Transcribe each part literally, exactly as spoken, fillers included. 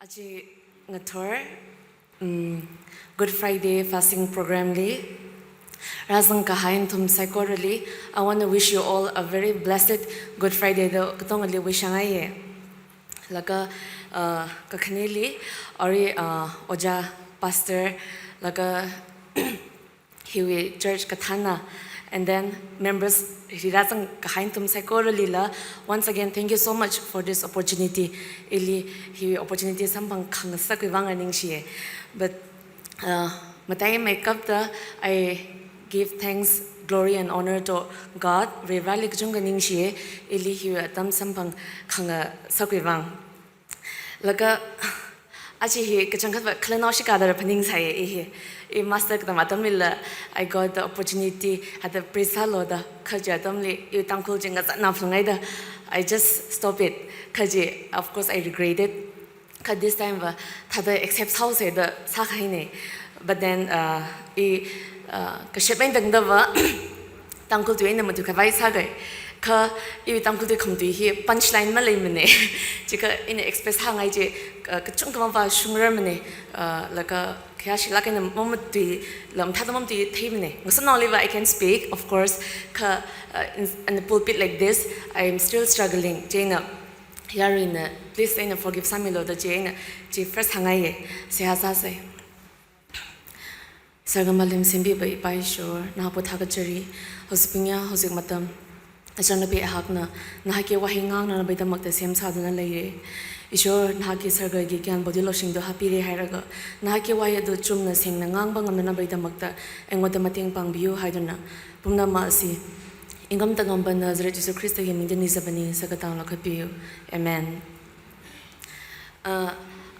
Chi ngathor, mm, Good Friday fasting program li rāzang kahai nathum saikorali, I want to wish you all a very blessed Good Friday da katongali wish sāngaiye. Laga, uh, kakhaneli, arui, uh, ojā pastor, laga hiwui church kathāna, and then members hi rāzang kahai nathum saikoralila, once again, thank you so much for this opportunity. Ili hiwui opportunity samphang khangasakwui vang ningshiye. But, uh, mataimeikapta, I give thanks, glory and honor to God. Varivarāli kachungkha ningshiye, ili hiwui atam samphang khangasakwui vang. Laga, aja hi kachangkhatva khalanao shikada phaningsāye i hi. I master katam atamlila, I got the opportunity, hithāda priest sālu da, kha chi atamli, i Tangkhul chi ngazatna phalungaida, I just stop it. Kha chi, of course, I regret it. Kha this time va, thāda accept sāhaosa da sākahaine. But then, uh, i, uh, kashap eina tangdava, Tangkhul tui eina matuikhavai sākahai. Kha iwui Tangkhul tui khamatui hi punchline maleimane. Chikha ina express sāngai chi, uh, kachungkha mavāshungrarmane. Uh, laga khayāshilāk eina mamatuila, mathāda mamatuitheimane. Ngasotnaoliva I can speak, of course. Kha, uh, in, in a pulpit like this, I am still struggling. Chieina, yaruina, please eina forgive sāmilu da chieina, chi first hāngngaiye. Seihā sāsa. Sarkar malem sempipa Ipa Ishwar, nahānpao thākachari, hozapingya, hozak matam, achānapi aihakna, nahānki wahai nganānāpaidamkta semsādana leire. Ishwar, nahānki sarkarki gyan body loshingdo hāpire hailaga, nahānki wahaido chumna sengna nganāpa ngamnānāpaidamkta, ainghoda mateng pāngpiyu haidana, pumnama asi, ingam tangam pana Nazareth Jesu Christ hi mingda nizapane, sākatang lakhapiyu. Amen. Uh,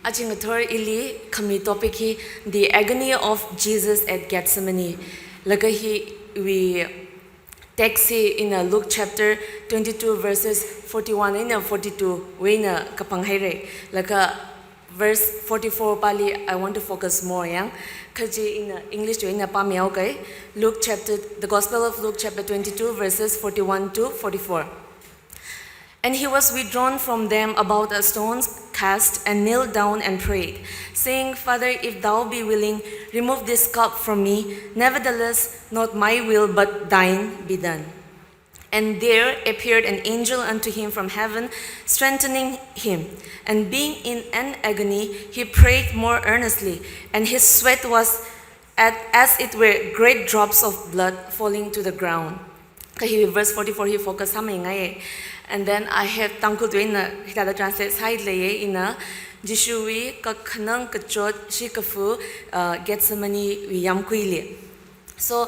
aja ngathor ili khami topic hi The Agony of Jesus at Gethsemane. Laga hiwui text hi ina Luke chapter twenty-two verses forty-one eina forty-two wui eina kapanghaire. Laga verse forty-four pali I want to focus more yang. Kha chi ina English tui eina pāmihaoke. Luke chapter, the Gospel of Luke chapter twenty-two verses forty-one to forty-four. And he was withdrawn from them about a stone's cast, and kneeled down and prayed, saying, "Father, if thou be willing, remove this cup from me. Nevertheless, not my will, but thine be done." And there appeared an angel unto him from heaven, strengthening him. And being in an agony, he prayed more earnestly, and his sweat was at, as it were, great drops of blood falling to the ground. Kha hi verse forty-four hi focus sāmingaiye. And then I have Tangkhul tui eina hithāda translate sāhaile ina, Jishuwui kakhanang kachot shikafu, uh, Gethsemane wui yamkuili. So,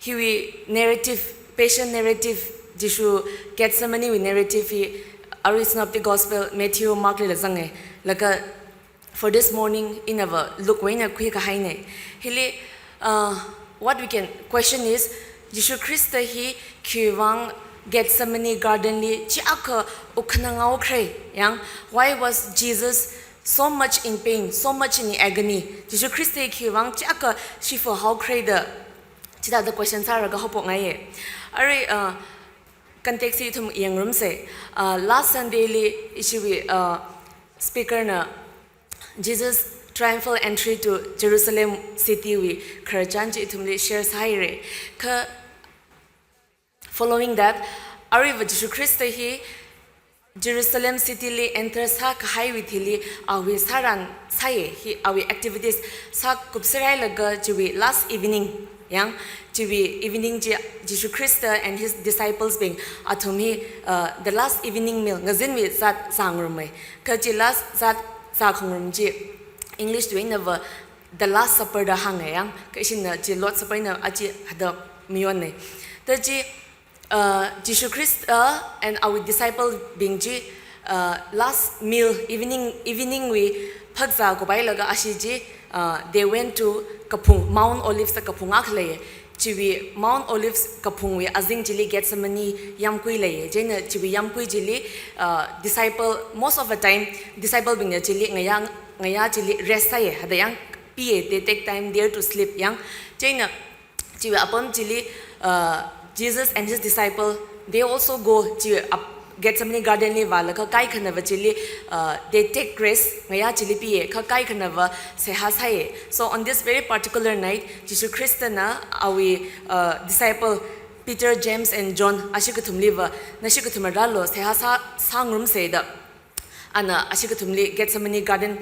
hiwui narrative, passion narrative, Jishu Gethsemane wui narrative hi, arui Synoptic Gospel, Matthew, Mark lila zange. Laga for this morning, inava Luke wui eina khuikahaine. Hili, uh, what we can question is, Jishu Christ hi khiwuivang Gethsemane garden li chiakha wukhanang haokhala, yang, why was Jesus so much in pain, so much in agony? Jishu Christ hi khiwuivang chiakha shifa haokhala da, chithāda question sālaga haopokngaiye. Arui, uh, context hi ithum yangrumsa. Uh, last Sunday li ishiwui, uh, speaker na Jesus triumphal entry to Jerusalem city wui khararchan chi ithumli share sāhaire. Kha following that, aruiva Jishu Christ hi Jerusalem city li enter sākahaiwui thili awui sāran sāye, hi awui activities sākupserhailaga chiwui last evening, yang, chiwui evening chi Jishu Christ and his disciples bing athum hi, uh, the last evening meal, ngazinwui zat zāngarume. Kha chi last zat zākhangarum chi English tui einava the Last Supper da hānge, yang, kha ishina chi Lord Supper eina aja hithāda mayonne. Ta chi, uh, Jishu Christ, uh, and awui disciple bing chi, uh, last meal, evening, evening wui phakzā kuphailaga ashi chi, uh, they went to kaphung, Mount Olives da kaphung akha leiye. Chiwui Mount Olives kaphungwui azing chili Gethsemane yamkui leiye. Chieina chiwui yamkui chili, uh, disciple, most of the time, disciple bingna chili ngayā, ngayā chili rest sāye. Hithāda yang piye, they take time there to sleep, yang. Chieina chiwui apam chili, uh, Jesus and his disciple, they also go chiwui ap-, Gethsemane Garden li vālaga kaikhanava chili, uh, they take rest, ngayā chili piya, kha kaikhanava seihā sāya. So on this very particular night, Jishu Khristana awui, uh, disciple Peter, James and John ashi kathumliva, nashi kathum rālu, seihā sā, sāngarumsa da. Ana ashi kathumli Gethsemane Garden,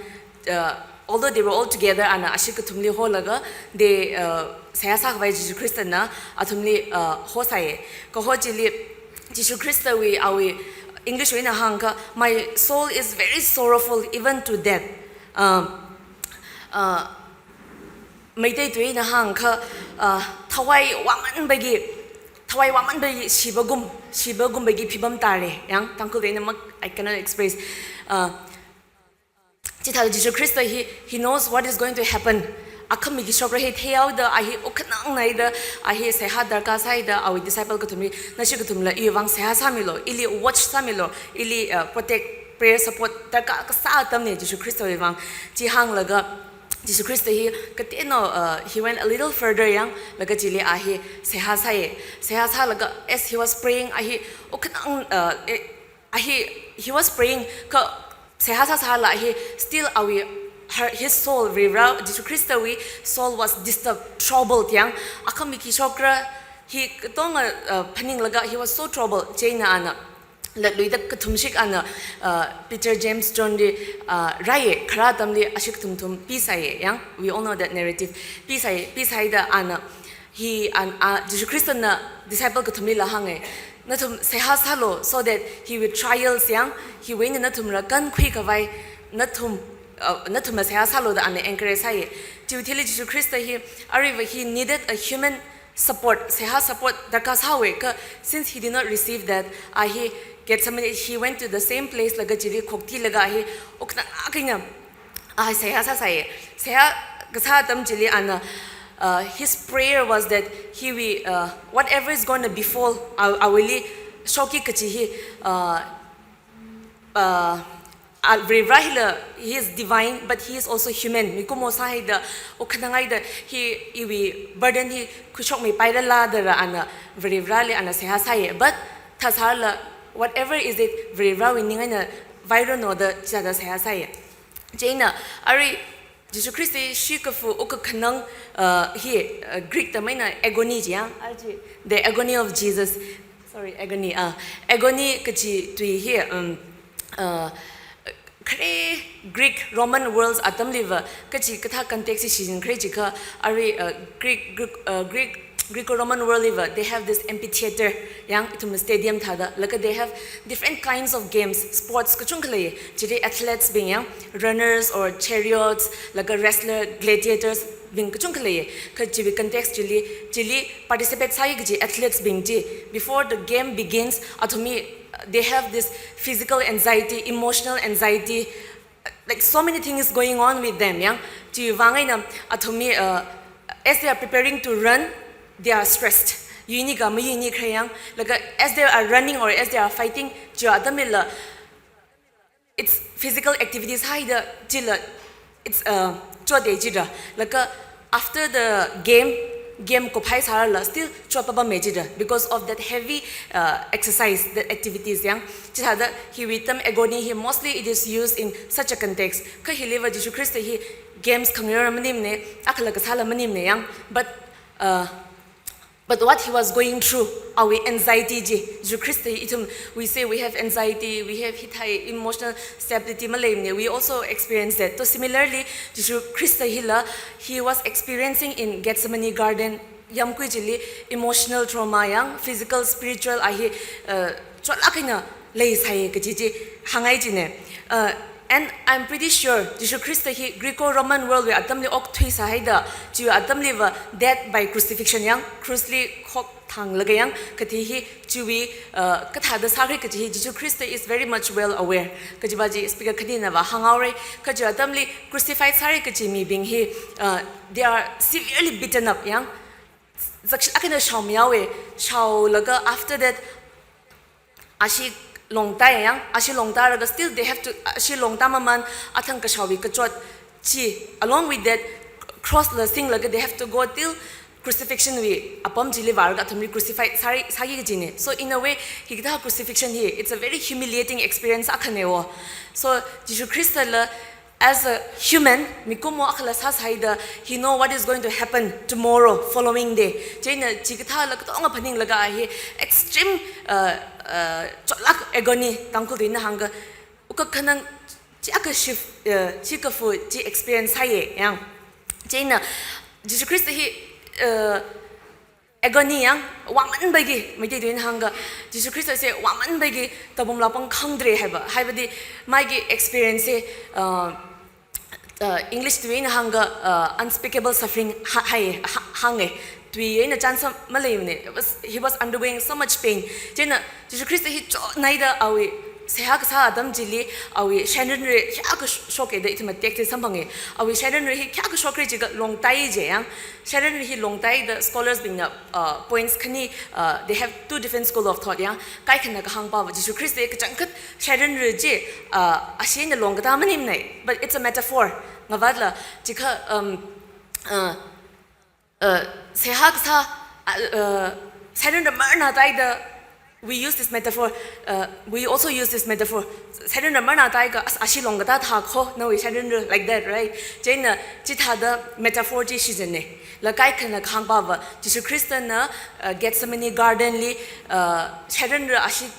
uh, although they were all together, ana ashi kathumli holaga, they, uh, seihā sākhavai Jishu Khristana athumli, uh, hosāya. Kaho chili Jishu Khristawui awui English wui eina hāngakha, "My soul is very sorrowful, even to death." Um, uh, Meitei tuina hāngakha, uh, thawai wāmanbagi, thawai wāmanbagi shibagum, shibagumbaigi phibam tāra. Yang, Tangkhul tuina mak, I cannot express. Uh, chithāda Jishu Khrista hi, he knows what is going to happen. Akhami kishokra hi theihaoda, a hi wukhanang eina da, a hi seihā darkar sāhaida, awui disciple kathumli, nashi kathumla iwui vang seihā sāmilu, ili watch sāmilu, ili, uh, protect, prayer support darkar kasā atamna Jishu Khristawui vang. Chi hānglaga, Jishu Khrista hi kateonao, uh, he went a little further yang, laga chili a hi seihā sāya. Seihā sālaga, as he was praying, a hi wukhanang, uh, eh, a hi, he was praying, kha seihā sāsāla a hi, still awui, her, his soul, Varivara, Jishu Khristawui soul was disturbed, troubled yang, akhami kishokra hi katonga, uh, phaninglaga, he was so troubled, chieina ana latluida kathumshik ana, uh, Peter, James, John li, uh, rāya, kharā atamli ashik thumthum pisāya, yang, we all know that narrative. Pisāya, pisāhaida ana, hi an, uh, Jishu Khristana disciple kathumlila hānga, "Nathum seihā sālu," so that he will trials yang, hiwui eina nathumla kankhuikhavai, nathum, uh, nathumla seihā sālu da ana encourage sāya. Chiwui thili Jishu Khrista hi, aruiva he needed a human support, seihā support darkar sāhaowa, kha since he did not receive that, a hi Gethsemane, he went to the same place laga chili khoktilaga a hi wukhanang eina a hi seihā sāsāya. Seihā kasā atam chili ana, uh, his prayer was that he will, uh, whatever is gonna befall, a, awuili shokki kachi hi, uh, uh, a, Varivara hila, he is divine, but he is also human. Mikumo sāhaida, wukhanang eina da, hi, iwui burden hi khuishokmipairala da rā ana, Varivarali ana seihā sāya. But thāsāla, whatever is it, Varivarawui ning eina vairanu da chithāda seihā sāya. Chieina, arui Jishu Khrista shikafu wukakhanang, uh, hi, uh, Greek term eina agony chi yang, archi, the agony of Jesus. Sorry, agony, uh, agony kachi tui hi, um, uh, khare Greek Roman worlds atamliva, kachi kathā context hi shichinkhare jiakha, arui, uh, Greek, Greek, uh, Greek, Greco-Roman world liva, they have this amphitheater, yang ithum stadium thāda, laga they have different kinds of games, sports kachungkha lei, chili athletes bing yang, runners or chariots, laga wrestler, gladiators bing kachungkha lei, kha chiwui context chili, chili participate sāi kachi athletes bing chi, before the game begins, athumwui, they have this physical anxiety, emotional anxiety, like, so many things going on with them, yang. Chiwui vang eina athumwui, uh, as they are preparing to run, they are stressed. Yuini ka mayuini khare yang. Laga as they are running or as they are fighting, chiwui atamlila, it's physical activities haida chila, it's, uh, chotda jida. Laga after the game, game kuphai sārala, still chotpapamma jida, because of that heavy, uh, exercise, that activities yang. Chithāda hiwui term agony hi mostly it is used in such a context. Kha hiliva Jishu Khrista hi games khangareo maningmana, akhala kasāla maningmana yang. But, uh, but what he was going through, awui anxiety chi, Jishu Khrista hi ithum, we say we have anxiety, we have hithāda emotional stability maleimana, we also experience that. So similarly, Jishu Khrista hila, he was experiencing in Gethsemane Garden, yamkui chili emotional trauma yang, physical, spiritual a hi, uh, chotlāk eina leisai kaji chi hāngngai jina. Uh, and I'm pretty sure Jishu Khrista hi Greco-Roman world wui atamli okthuisā haida, chiwui atamliva death by crucifixion yang, cross li khokthanglaga yang, kathi hi chiwui, uh, kathāda sākhala kaji hi Jishu Khrista is very much well aware. Kajiva chi speaker khaninava hānghaora, kaji atamli crucified sāra kaji mibing hi, uh, they are severely beaten up yang, zakshilāk eina shaomihaowa, shaolaga after that, ashi longtā yang, ashi longtālaga still they have to, ashi longtā mamān, athang kashaowui kachot chi, along with that, cross la singlaga they have to go till crucifixion wui apam chili vālaga athumli crucify sāi, sāki kajina. So in a way, hikathā crucifixion hi, it's a very humiliating experience akhana wo. So Jishu Khristala, as a human, mikumo akhala sāsāhaida, he know what is going to happen tomorrow, following day. Chieina chikathāla katonga phaninglaga hi extreme, uh, uh, chotlāk agony, Tangkhulwui eina hāngakha, wukkhanang chi akha shif, uh, chi kafu chi experience sāya yang. Chieina Jishu Khrista hi, uh, agony yang, wāmanbiki, Meiteitwui eina hāngakha, Jishu Khristase wāmanbiki tapumla pangkhangra haiva, haivadi maiki experience hi, uh, uh, English tui eina hāngakha, uh, unspeakable suffering ha-, hai, ha-, hānga. Tui eina chānsam maleimana. It was, he was undergoing so much pain. Chieina Jishu Khrista hi chotnaida awui seihā kasā atam chili, awui shairanra kayākha sh-, shoka da ithumna text li samphanga. Awui shairanra hi kayākha shokra jiakha longtai ji yang. Shairanra hi longtai da scholars bingna, uh, points khani, uh, they have two different school of thought yang. Kaikhana kahāngpava Jishu Khrista hi kachangkhat shairanra chi, uh, ashina longkatā maningmana. But it's a metaphor. Ngavātla, jiakha, um, uh, uh, seihā kasā, uh, uh, shairanra marna taida, we use this metaphor, uh, we also use this metaphor. Shairanra marna taiakha, as-, ashi longkatā thākho, nawui shairanra, like that, right? Chieina chithāda metaphor chi shichinna. Laga kaikhana kahāngpava, Jishu Khristana, uh, Gethsemane garden li, uh, shairanra ashi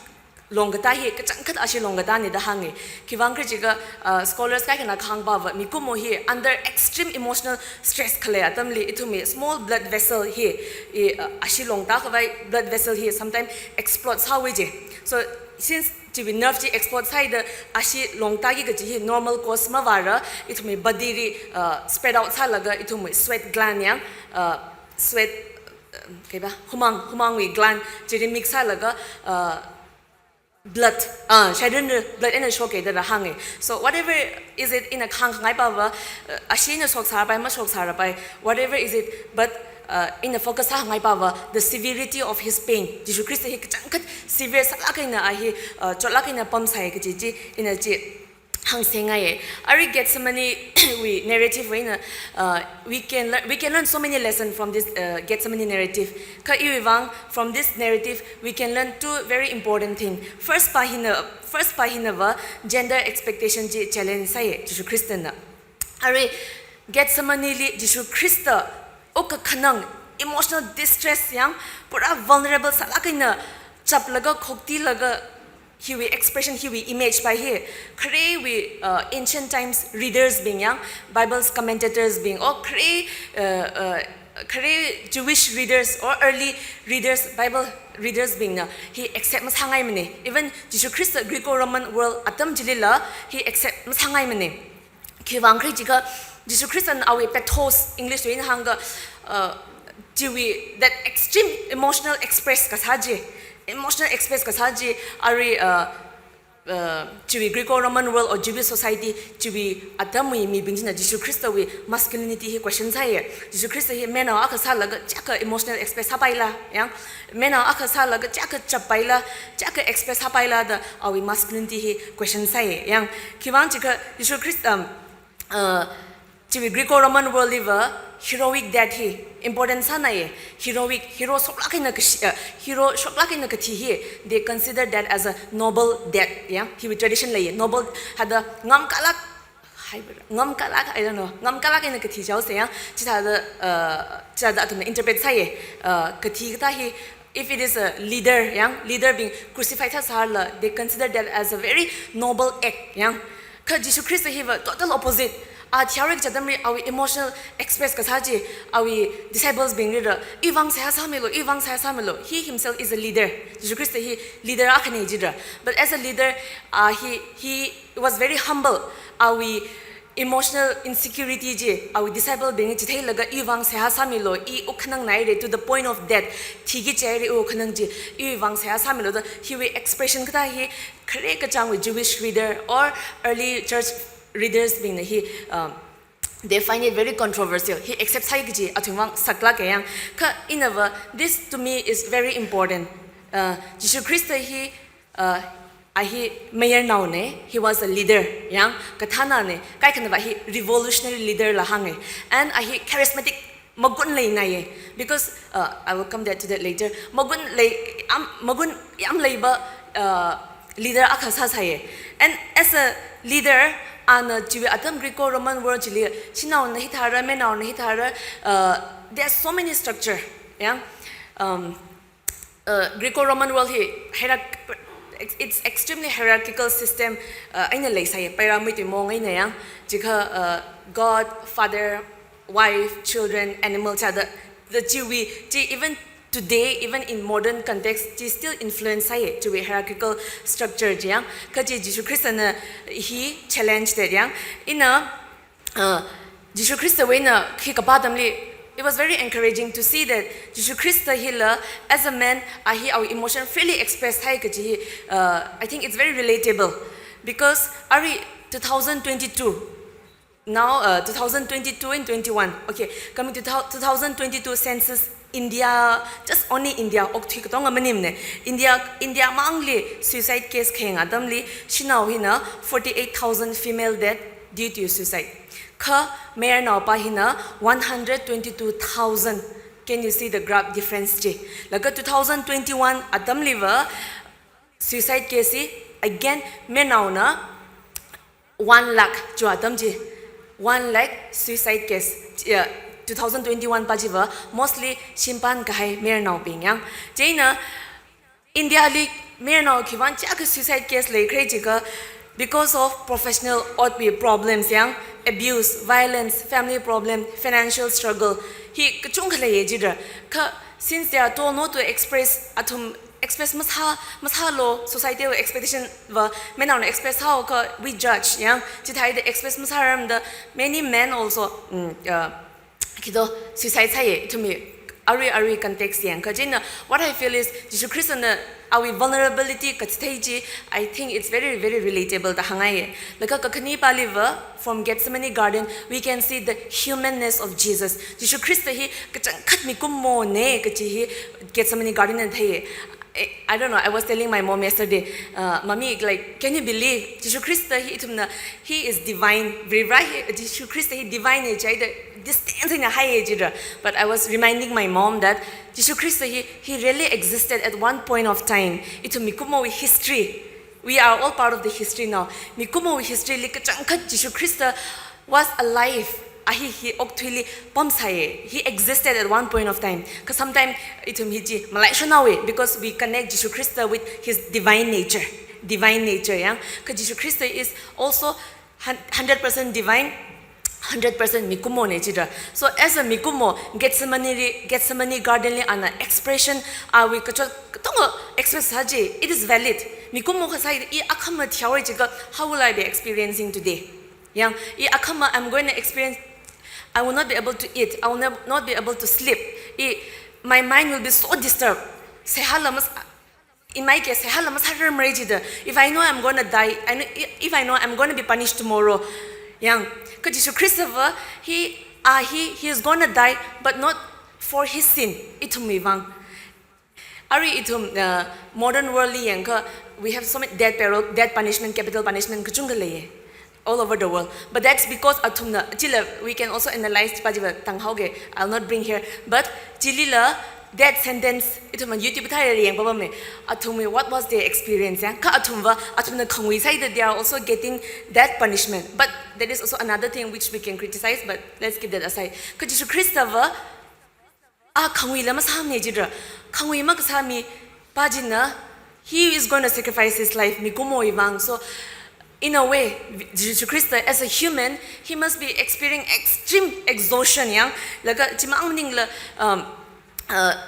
longkatā hi, kachangkhat ashi longkatāna da hānga. Khiwuivang khala jiakha, uh, scholars kaikhana kahāngpava, mikumo hi under extreme emotional stress khalei atamli, ithumwui small blood vessel hi, i, uh, ashi longtā khavai blood vessel hi sometime explode sāhaowa ji. So since chiwui nerve chi explode sāhaida ashi longtāki kaji hi normal course mavāra, ithumwui body li, uh, spread out sālaga ithumwui sweat gland yang, uh, sweat, uh, kaiva, humang, humangwui gland chili mix sālaga, uh, blood, ah, shairan blood eina shoka da rāhānga. So whatever is it, ina kahāngkhangaipava, uh, ashina shoksāpai, mashoksāpai, whatever is it, but, uh, ina focus sāngaipava, the severity of his pain. Jishu Khrista hi kachangkhat severe sālāk eina a hi, uh, chotlāk eina pamsai kaji chi, ina chi hāngsengai. Arui Gethsemane wui narrative wui eina, uh, we can lear-, we can learn so many lessons from this, uh, Gethsemane narrative. Kha iwui vang, from this narrative, we can learn two very important things. First pa hina, first pa hinava gender expectation chi challenge sāya, Jishu Khristana. Arui Gethsemane li Jishu Khrista wukkhanang emotional distress yang, pura vulnerable sālāk eina chaplaga khoktilaga hiwui expression, hiwui image pa hi, kharewui, uh, ancient times readers bing yang, Bibles commentators bing, or khare, uh, uh, khare Jewish readers or early readers, Bible readers bingna hi accept masāngaimana. Even Jishu Khrista Greco-Roman world atam chilila hi accept masāngaimana. Khiwuivang khala jiakha, Jishu Khristana awui pathos, English wui eina hāngakha, uh, chiwui, that extreme emotional express kasā chi, emotional express kasā chi, arui, uh, uh, chiwui Greco-Roman world or Jewish society, chiwui atamwui mibing china Jishu Khristawui masculinity hi question sāya. Jishu Khrista hi menao akha sālaga chiyākha emotional express sāpaila, yang, menao akha sālaga chiyākha chappaila, chiyākha express sāpaila da awui masculinity hi question sāya, yang. Khiwuivang jiakha Jishu Khrista, um, uh, chiwui Greco-Roman world liva heroic death hi important sānaiya. Heroic, hero shoklāk eina kashi-, uh, hero shoklāk eina kathi hi, they consider that as a noble death, yang. Hiwui tradition leiya, noble, hada ngamkalāk, hai, ngamkalāk, I don't know, ngamkalāk eina kathi chaose, yang. Chithāda, uh, chithāda athumna interpret sāya, uh, kathi kathā hi, if it is a leader, yang, leader bing crucify sāsālala, they consider that as a very noble act, yang. Kha Jishu Khrista hiva total opposite. A thihaora kaji atamli awui emotional express kasā chi, awui disciples bing lira, iwui vang seihā sāmilu, iwui vang seihā sāmilu. He himself is a leader. Jishu Khrista hi leader akhana jira. But as a leader, uh, he, he was very humble. Awui emotional insecurity chi, awui disciple bing chitheilaga iwui vang seihā sāmilu, i wukkhanang naire, to the point of death, thiki chaire wukkhanang chi, iwui vang seihā sāmilu da, hiwui expression kathā hi, khare kachāngwui Jewish reader or early church readers bingna hi, um, they find it very controversial. Hi accept sāi kaji athumwui vang saklāka, yang. Kha inava, this to me is very important. Uh, Jishu Khrista hi, uh, a hi mayarnaona, he was a leader, yang, kathānana, kaikhanava hi revolutionary leader la hānga. And a hi charismatic magun leinaiye. Because, uh, I will come that, to that later. Magun lei, am, magun yam leiba, uh, leader akha sāsāye. And as a leader, ana chiwui atam Greco-Roman world chili, shanaona hithāra, mayarnaona hithāra, uh, there are so many structure, yeah. Um, uh, Greco-Roman world hi hierarch-, it's extremely hierarchical system, uh, eina leisāye, pyramid wui maong eina yang, chikha, uh, God, father, wife, children, animal chada, the chiwui, chi even today, even in modern context, chi still influence sāye, chiwui hierarchical structure chi yang, kha chi Jishu Khristana hi challenge that yang, ina, uh, Jishu Khristawui eina khi kapā atamli, it was very encouraging to see that Jishu Khrista hila, as a man, a hi awui emotion freely express thai kaji hi, uh, I think it's very relatable. Because arui two thousand twenty-two, now, uh, two thousand twenty-two and twenty-one. Okay, coming to thou-, two thousand twenty-two census, India, just only India, okathui katonga maningmane. India, India mangli suicide case khayang atamli, shanao hina forty-eight thousand female death due to suicide. Kha mayarnaopā hina one hundred twenty-two thousand. Can you see the graph difference chi? Laga two thousand twenty-one atamliva suicide case hi, again, mayarnaona one lakh chiwui atam chi. One lakh suicide case. Chi, uh, two thousand twenty-one pā chiva mostly shimpan kahai mayarnaobing yang. Chieina India li mayarnao khiwui vang chiyākha suicide case leikhala jiakha, because of professional otwui problems yang, abuse, violence, family problem, financial struggle, hi kachungkha leiye jida. Kha since they are told not to express, athum express masā, masālu, society wui expectation va, mayarnaona express sāhaokha, we judge yang, chithāda express masārarmada, many men also, mm, uh, khido suicide sāye, ithumwui arui arui context yangkha. Chieina, what I feel is, Jishu Khristana awui vulnerability kachithei chi, I think it's very, very relatable da hāngngaiye. Laga kakhane pāliva, from Gethsemane Garden, we can see the humanness of Jesus. Jishu Khrista hi kachangkhat mikumone kaji hi Gethsemane Garden na theiye. I, I don't know, I was telling my mom yesterday, uh, "Mommy, like, can you believe Jishu Khrista hi ithumna, he is divine, Varivara hi, Jishu Khrista hi divine ne jida, distance eina haiye jida." But I was reminding my mom that Jishu Khrista hi, he really existed at one point of time. Ithum mikumowui history. We are all part of the history now. Mikumowui history li kachangkhat Jishu Khrista was alive. A hi hi okathuili pamsāye. He existed at one point of time. Kha sometime ithum hi chi malaishonhaowe because we connect Jishu Khrista with his divine nature. Divine nature yang. Kha Jishu Khrista is also hun-, hundred percent divine, hundred percent mikumone jida. So as a mikumo, Gethsemane li, Gethsemane Garden li ana expression, awui kachot katonga express sā chi, it is valid. Mikumo kasā i akhama thihaowa jiakha, how will I be experiencing today? Yang, i akhama, I'm going to experience, I will not be able to eat, I will not, not be able to sleep. I, my mind will be so disturbed. Seihāla mas-, in my case, seihāla masārarmara jida. If I know I'm gonna die, I know, if I know I'm gonna be punished tomorrow. Yang, kha Jishu Khristava, he, a hi, he is gonna die, but not for his sin. Ithumwui vang. Arui ithum, uh, modern world li yangkha, we have so many death peril, death punishment, capital punishment, kachungkha leiye. All over the world. But that's because athumna, chila, we can also analyze pa chiva tanghaoge, I'll not bring here. But chilila, death sentence, ithumna YouTube thāda yangpapame. Athumwui, what was their experience, ya? Kha athumva, athumna khangui sāhaida, they are also getting death punishment. But that is also another thing which we can criticize, but let's keep that aside. Kha Jishu Khristava, a khanguila masāmane jida. Khangui makasā mi pa china, he is gonna sacrifice his life, mikumowui vang. So, in a way, Jishu Khrista as a human, he must be experiencing extreme exhaustion yang. Laga chimang maningla, um, uh,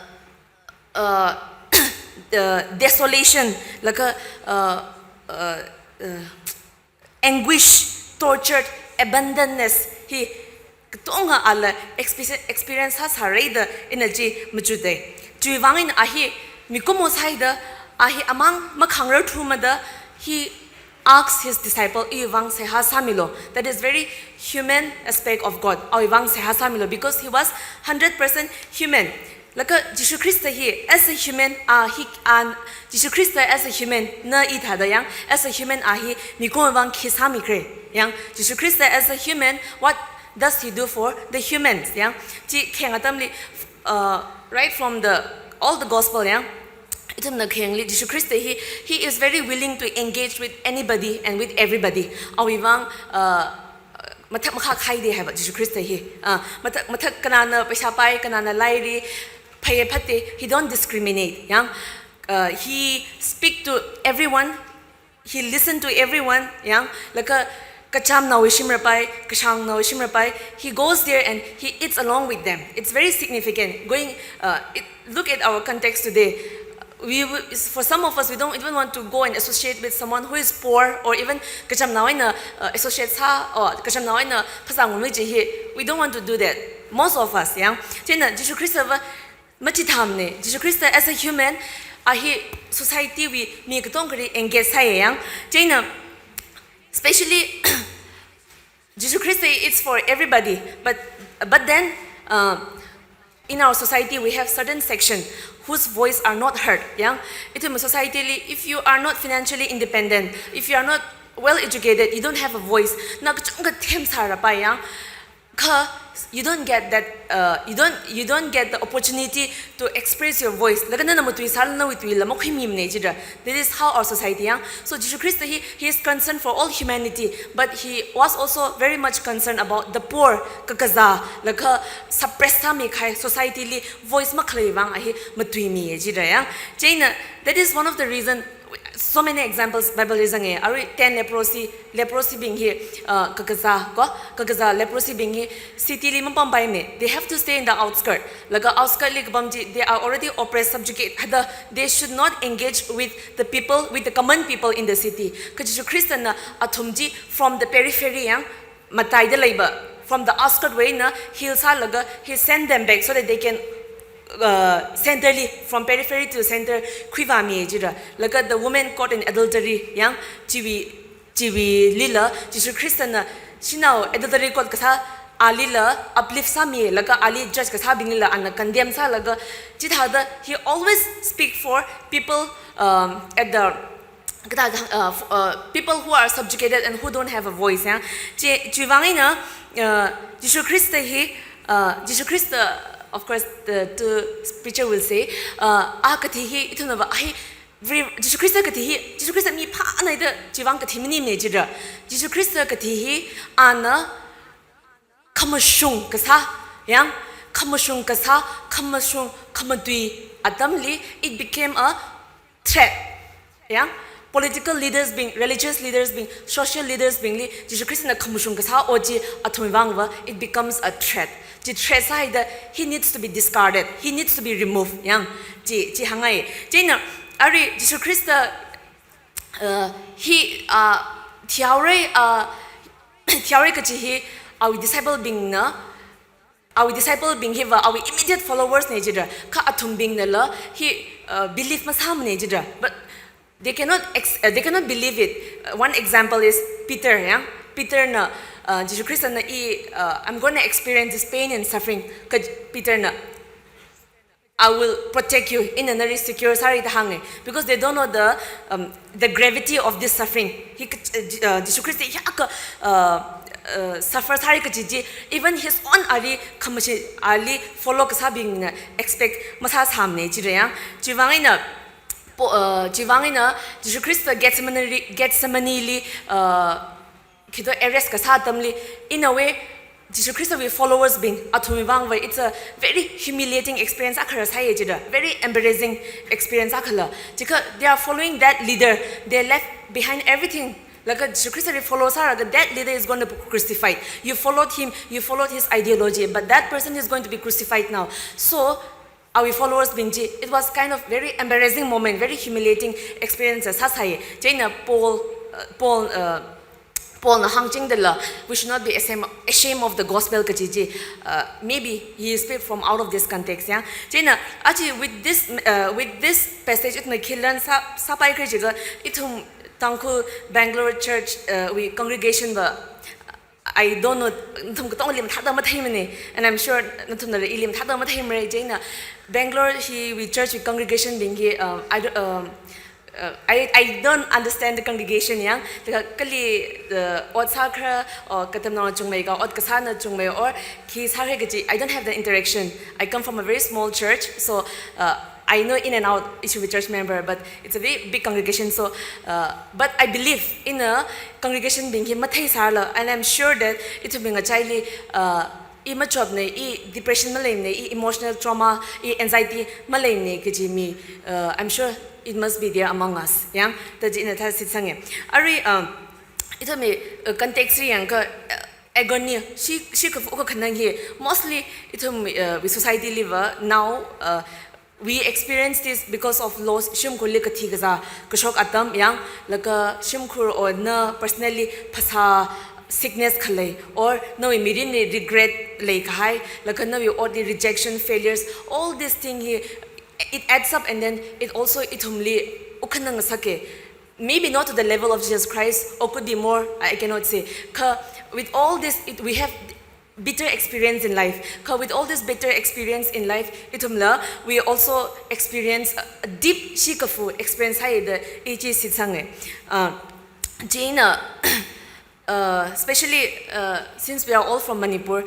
uh, the desolation, laga, uh, uh, uh, anguish, tortured, abandonness hi katonga ala expe-, experience sāsāra da ina chi machude. Chiwui vang eina a hi mikumo sāhaida, a hi amang makhangrarthumada, he asks his disciple, iwui vang seihā sāmilu. That is very human aspect of God. Awui vang seihā sāmilu because he was hundred percent human. Laga Jishu Khrista hi, as a human, a hi, an, Jishu Khrista as a human, na i thāda yang, as a human a hi, mikumo vang khi sāmikhala. Yang, Jishu Khrista as a human, what, does he do for the humans, ya? Chi khayang atamli, uh, right from the all the gospel, ya? Ithumna khayangli Jishu Khrista hi, he is very willing to engage with anybody and with everybody. Awui vang, uh, mathak makha khaide haiva Jishu Khrista hi. Uh, mathak, mathak kanana paisa pai, kanana lairi, phaya phate, he don't discriminate, ya? Uh, he speak to everyone, he listen to everyone, ya? Laga kachamnao shimra pai, kashangnao shimra pai, he goes there and he eats along with them. It's very significant. Going, uh, it, look at our context today. We, we, for some of us, we don't even want to go and associate with someone who is poor or even kachamnao eina, uh, associate sā, or kachamnao eina phasā ngumli chi hi. We don't want to do that. Most of us, ya? Chieina Jishu Khristava machithāmane. Jishu Khrista as a human, a hi society wui mi katongkhali engage sāya, ya? Chieina, especially, Jishu Khrista is for everybody, but, but then, uh, in our society we have certain section whose voice are not heard, ya? Ithum society li, if you are not financially independent, if you are not well educated, you don't have a voice. Na kachungkha themsāra pai, ya? Kha, you don't get that, uh, you don't, you don't get the opportunity to express your voice. Laga nana matui sālala nawui tuila makhuimimane jida. That is how our society, ya? So Jishu Khrista hi, he is concerned for all humanity, but he was also very much concerned about the poor, kakazā, laga suppress sāmi kahai society li voice makhalei vang a hi matuimiya jida, ya? Chieina, that is one of the reason, so many examples Bible li zanga, arui ten leprosy, leprosy bing hi, uh, kakazā, ko, kakazā leprosy bing hi city li mapampaimane. They have to stay in the outskirt. Laga outskirt li kapam chi, they are already oppressed, subjugate. Hada, they should not engage with the people, with the common people in the city. Kha Jishu Khristana athum chi from the periphery, ya, mataida leiva, from the outskirt wui eina heal sālaga, he sent them back so that they can, uh, center li, from periphery to center khuivāmiya jida. Laga the woman caught in adultery, ya, chiwui, chiwuilila Jishu Khristana shanao adultery caught kasā alila uplift sāmi, laga ali judge kasābinglila ana condemn sālaga, chithāda he always speak for people, um, at the, kathā, uh, f-, uh, people who are subjugated and who don't have a voice, ya? Chi, chiwui vang eina, uh, Jishu Khrista hi, uh, Jishu Khrista, of course, the two preacher will say, uh, a kathi hi, ithumnava, a hi, very, Jishu Khrista kathi hi, Jishu Khrista mi phāna da chiwui vang kathi maningmane jida. Jishu Khrista kathi hi, ana khamashung kasā, ya, khamashung kasā, khamashung khamatui atamli, it became a threat, ya. Political leaders bing, religious leaders bing, social leaders bingli Jishu Khristana khamashung kasā o chi athumwui vangva, it becomes a threat. Chi threat sāhaida, he needs to be discarded, he needs to be removed, ya. Chi, chi hāngngai. Chieina, arui Jishu Khrista, uh, hi, uh, thihaora, uh, thihaora kachi hi awui disciple bingna, awui disciple bing hiva awui immediate followers ne jida, kha athumbingnala hi, uh, believe masāmane jida. But they cannot ex-, uh, they cannot believe it. Uh, one example is Peter, ya? Peter na, uh, Jishu Khristana i, uh, "I'm gonna experience this pain and suffering." Kha Peter na, "I will protect you, ina nali secure sāra," da hānga. Because they don't know the, um, the gravity of this suffering. Hi ka, uh, Ji-, uh, Jishu Khrista hiyākha, uh, uh, suffer sāra kachi chi, even his own ali khamashung ali follow kasābingna expect masāsāmane jida, ya. Chiwui vang eina, po-, uh, chiwui vang eina Jishu Khrista Gethsemane, Gethsemane li, uh, khito arrest kasā atamli, in a way, Jishu Khristawui followers bing athumwui vangva, it's a very humiliating experience akhala sāya jida, very embarrassing experience akhala. Chikha they are following that leader, they left behind everything. Laga Jishu Khristali follow sālaga, that leader is going to be crucified. You followed him, you followed his ideology, but that person is going to be crucified now. So, awui followers bing chi, it was kind of very embarrassing moment, very humiliating experience sāsāya. Chieina Paul, uh, Paul, uh, Paul na hāngchingdala, we should not be ashamed, ashamed of the gospel kachi chi. Uh, maybe he speak from out of this context, ya. Chieina, achi with this, uh, with this passage, ithumna khi learn sā, sāpaikhala jiakha, ithum Tangkhul Bangalore Church, uh, wui congregation va, I don't know, nathum katongali mathāda matheimane, and I'm sure nathumnala ili mathāda matheimara. Chieina Bangalore hiwui church wui congregation bing hi, um, I don't, um, uh, I, I don't understand the congregation yang. Laga kali, uh, ot sākhara, or katamnao chungmei ka, ot kasāna chungmei, or khi sākhara kaji, I don't have the interaction. I come from a very small church, so, uh, I know in and out ithumwui church member, but it's a very big congregation. So, uh, but I believe in a congregation bing hi matheisāla, and I'm sure that ithum bing achaili, uh, i machopna, i depression maleimana, i emotional trauma, i anxiety maleimana kaji mi, uh, I'm sure it must be there among us. Yang, taji ina thāshitsanga. Arui, um, ithumwui, uh, context li yangakha, uh, agony, shi, shikafu kakhanang hi, mostly ithum, uh, wui society liva now, uh, we experience this because of loss, shimkhurli kathi kazā, kashok atam yang, laga shimkhur or na personally phasā sickness khalei, or nawui mirinli regret leikahai, laga nawui otli rejection, failures, all this thing hi, it adds up and then it also ithumli ukhanang sāke. Maybe not to the level of Jesus Christ, or could be more, I cannot say. Kha, with all this, it, we have bitter experience in life. Kha, with all this bitter experience in life, ithumla, we also experience a, a deep shikafu experience haida ichi shitsanga. Uh, chieina, uh, especially, uh, since we are all from Manipur,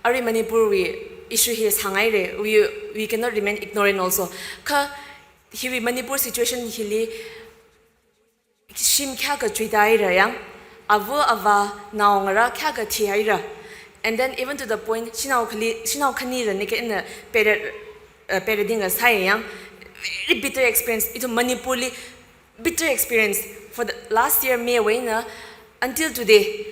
arui Manipurwui issue hi sāngaira, we, we cannot remain ignorant also. Kha, hiwui Manipur situation hili, shim kayākha chuitāhaira yang, ava avā naongarā kayākha thihaira. And then even to the point, shanao khali, shanao khanira nika ina pera, uh, pera dinga sāya yang. Very bitter experience. Ithum Manipurli bitter experience. For the last year, May wui eina, until today,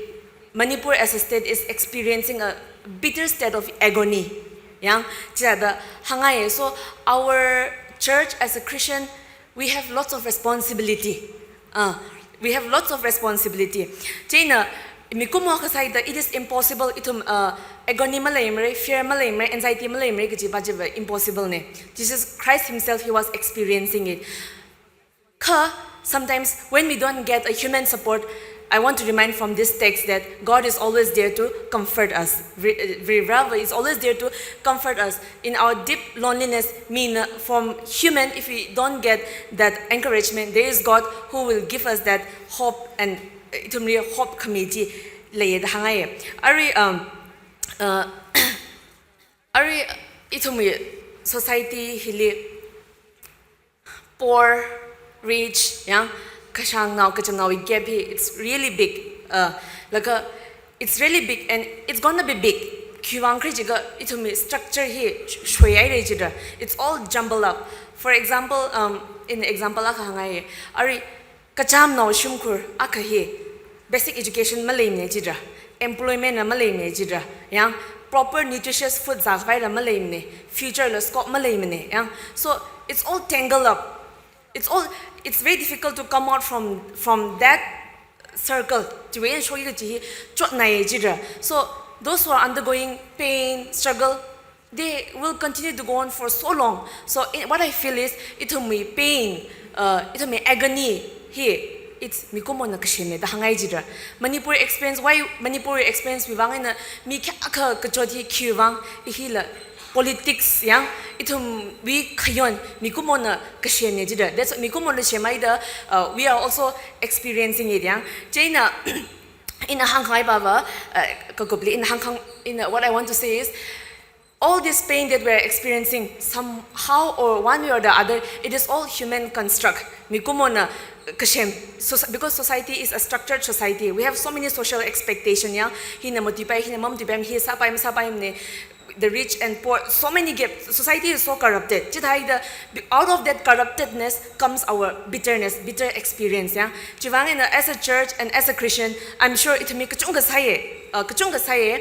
Manipur as a state is experiencing a bitter state of agony. Yang, chithāda hāngngaiya. So our church as a Christian, we have lots of responsibility. Uh, we have lots of responsibility. Chieina, mikumo kasāda, it is impossible, ithum, uh, agony maleimara, fear maleimara, anxiety maleimara kaji pa chiva impossible na. Jesus Christ himself, he was experiencing it. Kha, sometimes when we don't get a human support, I want to remind from this text that God is always there to comfort us. Vare-, Varivarā is always there to comfort us. In our deep loneliness, mina, from human, if we don't get that encouragement, there is God who will give us that hope and, uh, ithumli hope khami chi leiya da hāngngaiya. Arui, um, uh, arui ithumwui society hili poor, rich, yang, kashāngnao, kachamnaowui gap hi, it's really big. Uh, laga, it's really big and it's gonna be big. Khiwuivang khala jiakha ithumwui structure hi sh-, shoihaira jida. It's all jumbled up. For example, um, in example akha hāngngaiya. Arui, kachamnao shimkhur akha hi basic education maleimana jida, employment na maleimana jida, yang proper nutritious food zākhavaila maleimana, future la scope maleimana, yang. So it's all tangled up. It's all, it's very difficult to come out from, from that circle. Chiwui eina shoki kaji hi chotnai jida. So those who are undergoing pain, struggle, they will continue to go on for so long. So i-, what I feel is, ithumwui pain, uh, ithumwui agony hi, it's mikumona kasemna da hāngngai jida. Manipur experience, why Manipur experience wui vang eina mi kayākha kachot hi khiwuivang, i hila politics yang, ithumwui khayon mikumona kasemna jida. That's mikumona semhaida, uh, we are also experiencing it yang. Chieina, ina hāngkhangai pa va, uh, kakupli ina hāngkhang, ina, what I want to say is, all this pain that we are experiencing, somehow or one way or the other, it is all human construct. Mikumona kasem, soci-, because society is a structured society. We have so many social expectation, ya. Hina matuipai, hina mamatuipai, hi sāpai, masāpaimana. The rich and poor, so many gaps. Society is so corrupted. Chithāhaida, out of that corruptedness comes our bitterness, bitter experience, ya. Chiwuivang eina, as a church and as a Christian, I'm sure ithumwui kachungkha sāya, uh, kachungkha sāya.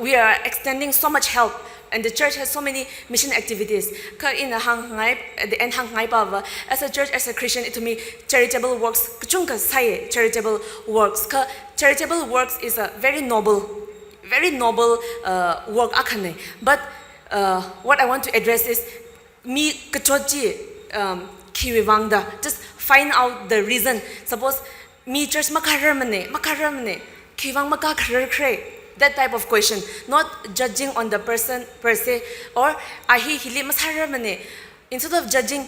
We are extending so much help. And the church has so many mission activities. Kha ina hāngngai, at the end hāngngai pa va, as a church, as a Christian, ithumwui charitable works kachungkha sāya, charitable works. Kha charitable works is a very noble, very noble, uh, work akhana. But, uh, what I want to address is, mi kachot chi, um, khiwuivang da. Just find out the reason. Suppose mi church makārarmana, makārarmana, khiwuivang makākharar khala, that type of question. Not judging on the person per se, or a hi hili masārarmana. Instead of judging,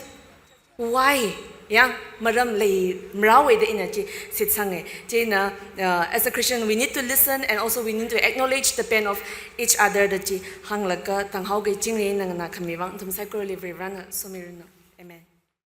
Why? Ya, maram leimara da ina chi shitsanga. Chieina, uh, as a Christian, we need to listen and also we need to acknowledge the pain of each other da chi hānglaga tanghaoga. Chingri nana khami vang nathum saikorali Varivarana somiranu.